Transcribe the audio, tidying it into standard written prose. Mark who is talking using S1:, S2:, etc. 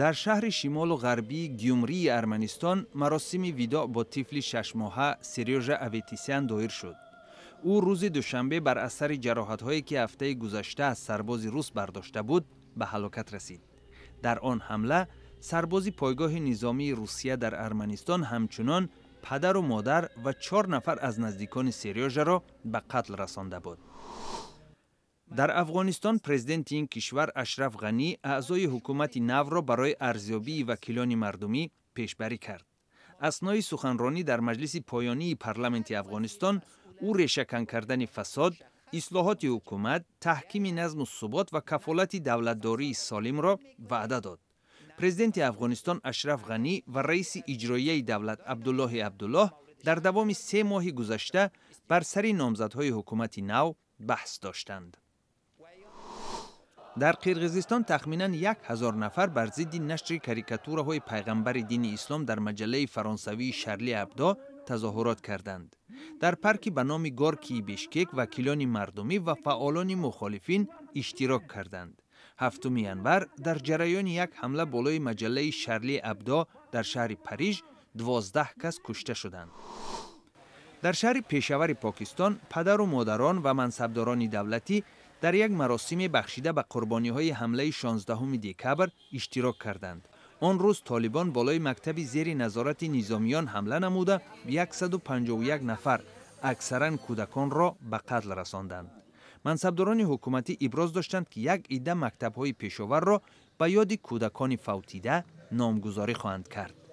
S1: Дар шаҳри шимолу ғарбии Гюмрии Арманистон маросими видоъ бо тифли 6-моҳа Серёжа Аветисян доир шуд. Ӯ рӯзи душанбе бар асари ҷароҳатҳое, ки ҳафтаи гузашта аз сарбози рус бардошта буд, ба ҳалокат расид. Дар он ҳамла сарбози пойгоҳи низомии Русия дар Арманистон ҳамчунон падару модар ва чор нафар аз наздикони Серёжаро ба қатл расонда буд. Дар Афғонистон президенти ин кишвар Ашраф Ғанӣ аъзои ҳукумати навро барои арзёбии вакилони мардумӣ пешбарӣ кард. Аснои суханронӣ дар маҷлиси поёнии парламенти Афғонистон ӯ решакан кардани фасод, ислоҳоти ҳукумат, таҳкими назму субот ва кафолати давлатдории солимро ваъда дод. Президенти Афғонистон Ашраф Ғанӣ ва раиси иҷроияи давлат Абдуллоҳи Абдуллоҳ дар давоми 3 моҳи гузашта бар сари номзадҳои ҳукумати нав баҳс доштанд. Дар Қирғизистон тахминан 1000 нафар бар зидди нашри карикатураҳои пайғамбари дини ислом дар маҷаллаи фаронсавии Шарли Абдо тазоҳурот карданд. Дар парки ба номи Горкии Бишкек вакилони мардумӣ ва фаъолони мухолифин иштирок карданд. 7 январ дар ҷараёни як ҳамла болои маҷаллаи Шарли Абдо дар шаҳри Париж 12 кас кушта шуданд. Дар шаҳри Пешавари Покистон падару модарон ва мансабдорони давлатӣ дар як маросиме, бахшида ба қурбониҳои ҳамлаи 16 декабр, иштирок карданд. Он рӯз толибон болои мактаби зери назорати низомиён ҳамла намуда, 151 нафар, аксаран кӯдаконро, ба қатл расонданд. Мансабдорони ҳукуматӣ иброз доштанд, ки як идда мактабҳои Пешоварро ба ёди кӯдакони фавтида номгузорӣ хоҳанд кард.